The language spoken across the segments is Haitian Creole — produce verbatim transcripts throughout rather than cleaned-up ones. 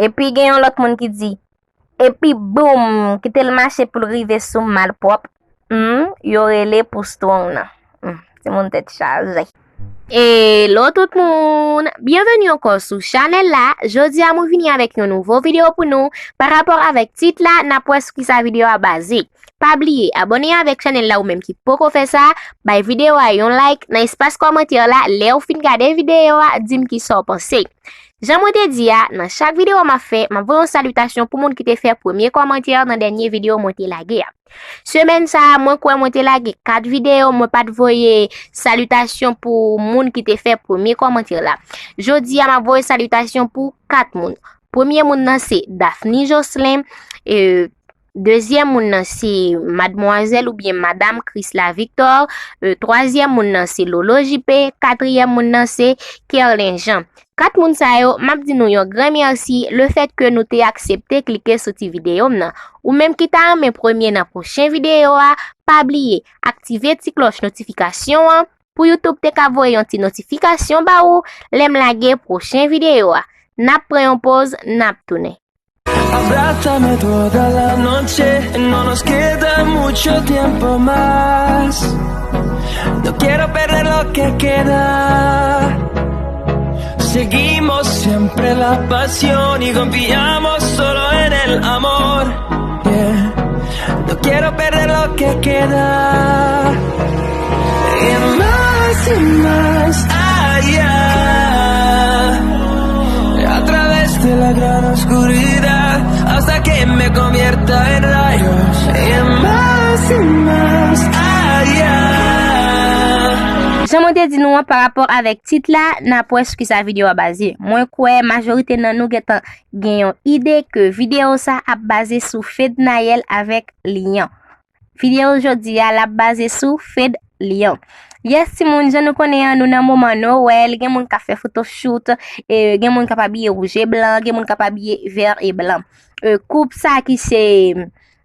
Epi gen yon lòt moun ki di, epi boum, kite l mache pou l rive sou malpwòp. Hmm, yo rele pou strong nan. Hmm, timoun tèt chaje. Hello tout moun! Byenveni ankò sou chanèl la. Jodi a mwen vini avèk yon nouvo videyo pou nou. Pa rapò avèk tit la, n ap wè sou kisa videyo a baze. Pa bliye abòne avèk chanèl la ou menm ki poko fè sa, bay videyo a yon like nan espas kòmantè la lè w fin gade videyo a, di m kisa w panse. Jan mwen te di a, nan chak videyo m ap fè, m ap voye yon salitasyon pou moun ki te fè premye kòmantè nan dènye videyo mwen te lage a. Semèn sa a, mwen kwè mwen te lage kat videyo, mwen pa t voye salitasyon pou moun ki te fè premye kòmantè la. Jodi a, m ap voye salitasyon pou kat moun. Premye moun nan se Daphne Jocelyn, e, dezyèm moun nan se madmwazèl oubyen madam Chrisla Victor, e, twazyèm moun nan se Lolo J P, katriyèm moun nan se Kerlen Jean. Kat moun sa yo, m ap di nou yon gran mèsi lefètke nou te aksepte klike sou ti videyo m nan. Ou menm ki ta renmen premye nan pwochen videyo a, pa bliye aktive ti klòch notifikasyon an pou YouTube te ka voye yon ti notifikasyon ba ou lè m lage pwochen videyo a. N ap pran yon poz, n ap tounen. Abrázame toda la noche, no nos queda mucho tiempo más. No quiero perder lo que queda. Seguimos siempre la pasión y confiamos solo en el amor. Yeah. No quiero perder lo que queda. Y más y más allá. A través de la gran oscuridad hasta que me convierta en rayos. Y más y más allá. Jan mwen te di nou an pa rapò avèk tit la, n ap wè sou kisa videyo a baze. Mwen kwè majorite nan nou gentan gen yon ide ke videyo sa ap baze sou Fednaelle avèk Lion. Videyo jodi a, l ap baze sou Fed Lion. Yes, timoun, jan nou konnen an, nou nan moman Nwèl, gen moun k ap fè photoshoot, e, gen moun k ap abiye wouj e blan, gen moun k ap abiye vè e blan. E, koup sa ki se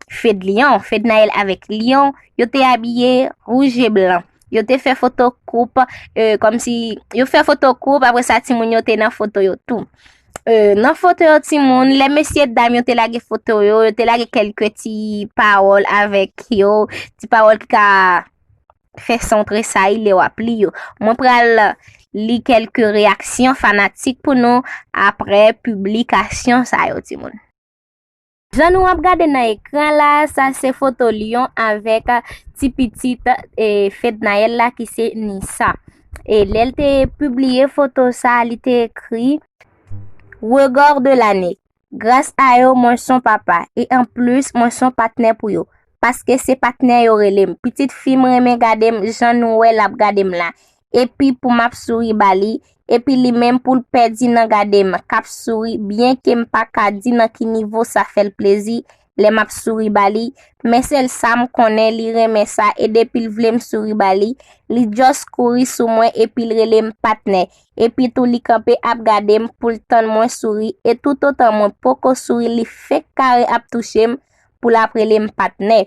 Fed Lion, Fednaelle avèk Lion, yo te abiye wouj e blan. Yo te fè foto koup, e, kòmsi yo fè foto koup, apre sa timoun yo te nan foto yo tou. E, nan foto yo timoun, lè mesye dam yo te lage foto yo, yo te lage kèlke ti pawòl avèk yo, ti pawòl ki ka fè san w tresayi lè w ap li yo. Mwen pral li kèlke reyaksyon fanatik pou nou apre piblikasyon sa yo timoun. Jan nou ap gade nan ekran la, sa se foto Lion avèk ti pitit e Fednaelle la ki se Nissa. E lè l te pibliye foto sa, li te ekri Regard de l'année. Gras a yo, mwen son papa. E anplis, mwen son patnè pou yo. Paske se patnè yo rele m. Pitit fi m renmen gade m jan nou wè l ap gade m la. Epi pou m ap souri ba li, epi li menm pou l pèdi nan gade m, k ap souri, byenke m pa ka di nan ki nivo sa fè l plezi lè m ap souri ba li, men sèl sa m konnen li renmen sa e depi l vle m souri ba li, li just kouri sou mwen epi l rele m patnè, epi tou li kanpe ap gade m pou l tann mwen souri e toutotan mwen poko souri li fenk kare ap touche m pou l ap rele m patnè.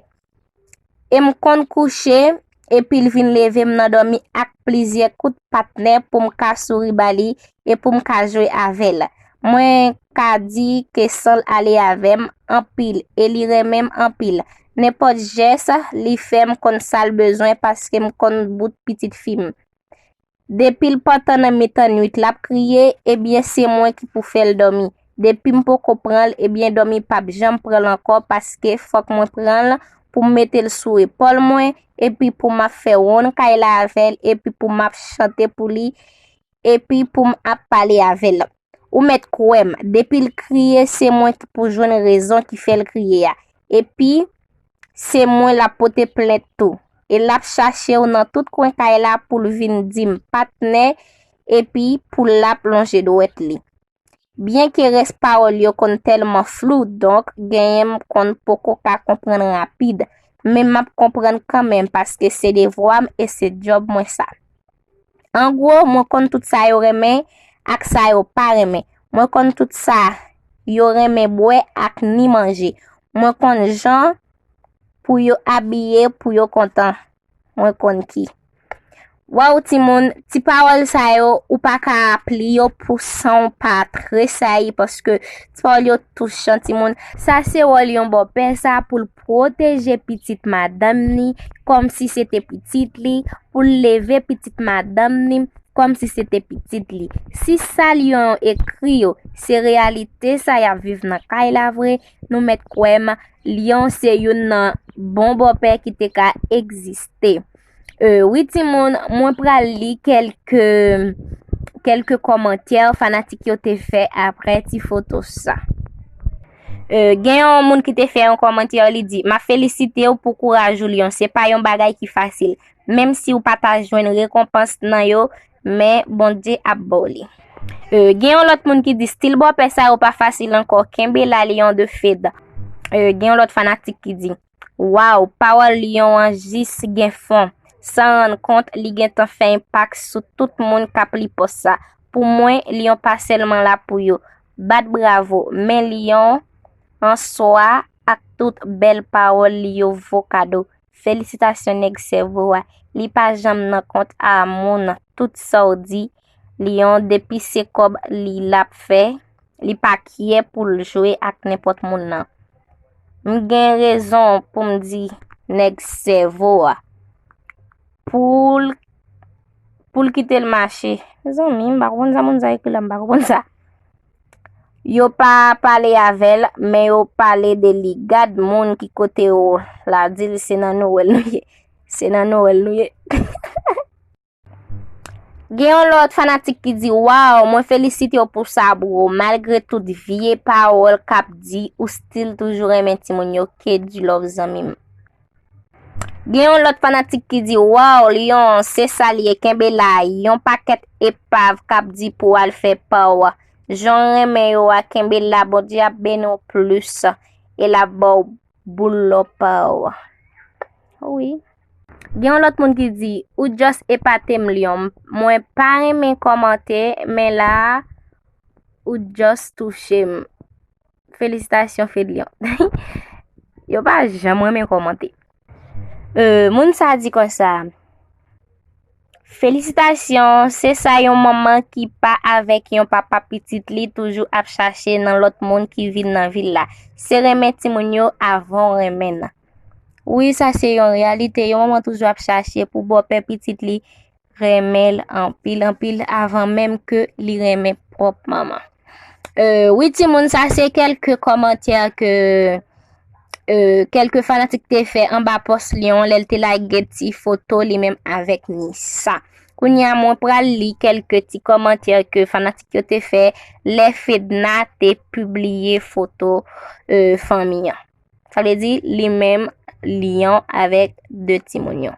E m konn kouche, epi l vin leve m nan dòmi ak plizyè kout patnè pou m ka souri ba li e pou m ka jwe avè l. Mwen ka di ke san l ale avè m anpil e li renmen m anpil. Nenpòt jès li fè m konn sa l bezwen paske m konn bout pitit fi m. Depi l pantan nan mitan nwit l ap kriye, ebyen se mwen ki pou fè l dòmi. Depi m poko pran l, ebyen dòmi p ap janm pran l ankò paske fòk mwen pran l pou m mete l sou epòl mwen, epi pou m ap fè wonn kay la avè l, epi pou m ap chante pou li, epi pou m ap pale avè l. Ou mèt kwè m, depi l kriye, se mwen ki pou jwenn rezon ki fè l kriye a. Epi, se mwen l ap pote plent tou. E l ap chache w nan tout kwen kay la pou l vin di m patnè, epi pou l ap lonje dwèt li. Byenke rès pawòl yo konn tèlman flou, donk genyen m konn poko ka konprann rapid, men m ap konprann kanmenm paske se devwa m e se djòb mwen sa. An gwo, mwen konn tout sa yo renmen ak sa yo pa renmen. Mwen konn tout sa yo renmen bwè ak ni manje. Mwen konn jan pou yo abiye pou yo kontan. Mwen konn ki. Waw, timoun, ti pawòl sa yo, ou pa ka ap li yo pou san w pa tresayi, paske ti pawòl yo touchan, timoun. Sa se wòl yon bòpè sa, pou l pwoteje pitit madanm ni, kòmsi se te pitit li, pou l leve pitit madanm ni, kòmsi se te pitit li. Si sa Lyon ekri yo, se reyalite sa y ap viv nan kay la vre, nou mèt kwè m, Lyon se youn nan bon bòpè ki te ka egziste. Euh, wi, timoun, mwen pral li kèlke, kèlke kòmantè fanatik yo te fè apre ti foto sa. Euh, gen yon moun ki te fè yon kòmantè, li di, "M ap felisite w pou kouraj ou, Lyon. Se pa yon bagay ki fasil. Menm si w pa ta jwenn rekonpans nan yo, men Bondye ap ba w li." Euh, gen yon lòt moun ki di, "Stil bòpè sa yo pa fasil ankò. Kenbe la, Lyon de Fed." Euh, gen yon lòt fanatik ki di, "Waw, pawòl Lyon an jis gen fon. San rann kont, li gentan fè enpak sou tout moun k ap li pòs sa. Pou mwen, Lyon pa sèlman la pou yo bat bravo, men Lyon an swa ak tout bèl pawòl li yo vo kado. Felisitasyon nèg sèvo a. Li pa janm nan kont a moun. Tout sa w di, Lyon, depi se kòb li l ap fè, li pa kyè pou l jwe ak nenpòt moun nan." M gen rezon pou m di nèg sèvo a. Pou l, pou l kite l mache. Mezanmi, m pa konprann sa moun sa ekri la, m pa konprann sa. Yo pa pale avè l, men yo pale de li. Gad moun ki kote yo la di l se nan Nwèl nou ye. Se nan Nwèl nou ye. Gen yon lòt fanatik ki di, "Waw, mwen felisite w pou sa, bro. Malgre tout vye pawòl k ap di, ou still toujou renmen timoun yo. Ke du love, zanmi m." Gen yon lòt fanatik ki di, "Waw, Lyon, se sa l ye, kenbe la. Yon pakèt epav k ap di pou w al fè pa w. Jan w renmen yo a, kenbe la, Bondye ap beni w plis. E l ap ba w boul lò pa w." Wi. Gen yon lòt moun ki di, "Ou just epate m, Lyon. Mwen pa renmen kòmante, men la, ou just touche m. Felisitasyon, Fedlion." Yo pa janm renmen kòmante. Euh, moun sa di konsa, "Felisitasyon, se sa yon manman ki pa avèk yon papa pitit li toujou ap chache nan lòt moun ki vin nan vil la. Se renmen timoun yo avan w renmen l." Wi, sa se yon reyalite. Yon manman toujou ap chache pou bòpè pitit li renmen l anpil, anpil, avan menm ke li renmen pwòp manman. Euh, wi, timoun, sa se kèlke kòmantè ke, euh, kèlke fanatik te fè anba pòs Lyon lè l te lage ti foto li menm avèk Nisa. Kounye a, mwen pral li kèlke ti kòmantè ke fanatik yo te fè lè Fedna te pibliye foto, euh, fanmi an. Sa vle di, li menm, Lyon avèk de timoun yo.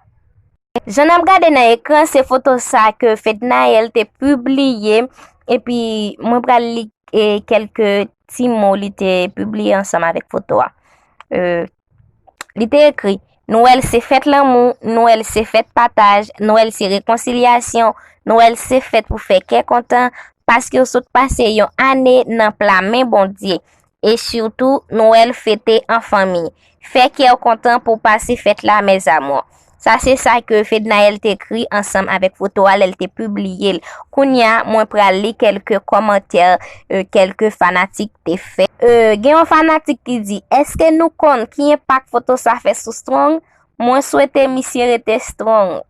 Jan n ap gade nan ekran, se foto sa ke Fednaelle te pibliye, epi mwen pral li, e, kèlke ti mo li te pibliye ansanm avèk foto a. E, li te ekri, "Nwèl se fèt lanmou, Nwèl se fèt pataj, Nwèl se rekonsilyasyon, Nwèl se fèt pou fè kè kontan, paske w sot pase yon ane nan pla men Bondye. E sitou, Nwèl fete an fanmi. Fè kè w kontan pou w pase fèt la, mes amours." Sa se sa ke Fednaelle te ekri ansanm avèk foto a lè l te pibliye l. Kounye a, mwen pral li kèlke kòmantè, e, kèlke fanatik te fè. E, gen yon fanatik ki di, "Èske nou konn ki enpak foto sa fè sou Strong? Mwen swete misye rete strong."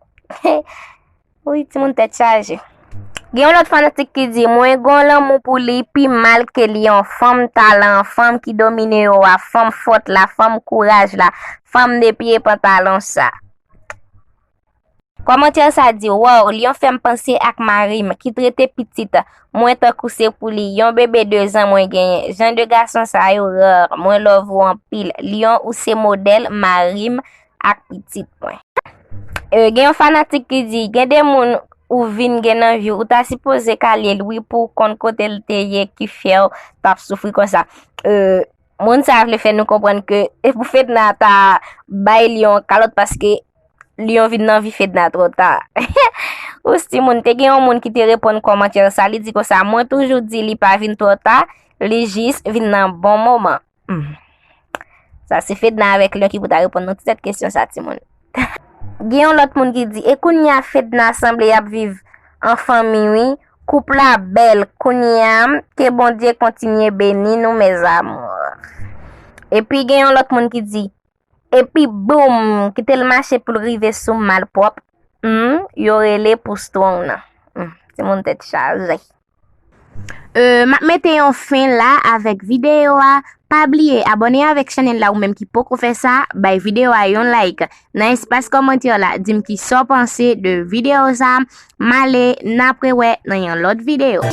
Wi, timoun tèt chaje. Gen yon lòt fanatik ki di, "Mwen gon lanmou pou li pi mal ke li yon fanm talan, fanm ki domine yo a, fanm fòt la, fanm kouraj la, fanm de pye pantalon sa." Kòmantè sa di, "Waw, Lyon fè m panse ak mari m ki t rete pitit mwen tankou se pou li, yon bebe de zan mwen genyen. Jan de gason sa yo rare, mwen love ou anpil. Lyon, ou se modèl mari m ak pitit mwen." E, gen yon fanatik ki di, "Gen de moun ou vin gen nan vi w, ou ta sipoze ka li l wi pou w konn kote l te ye ki fè w t ap soufri konsa." E, moun sa vle fè nou konprann ke e pou Fedna ta bay Lyon kalòt paske Lyon vin nan vi Fedna twò ta. Ou si moun, te gen yon moun ki te reponn kòmantè sa, li di konsa, "Mwen toujou di li pa vin twò ta, li jis vin nan bon moman." Hmm. Sa se Fedna avèk Lyon ki pou ta reponn nou ti tèt kesyon sa, timoun. Gen yon lòt moun ki di, e kounye a Fedna sanble y ap viv an fanmi wi. Koup la bèl kounye a. Ke Bondye kontinye beni nou, mes amours. Epi gen yon lòt moun ki di, epi boum, kite l mache pou l rive sou malpwòp. Hmm, yo rele pou strong nan. Hmm, timoun tèt chaje. Euh, m ap mete yon fen la avèk videyo a. Pa bliye abòne avèk chanèl la ou menm ki poko fè sa, bay videyo a yon like. Nan espas kòmantè la, di m kisa w panse de videyo sa. M ale, n ap rewè nan yon lòt videyo.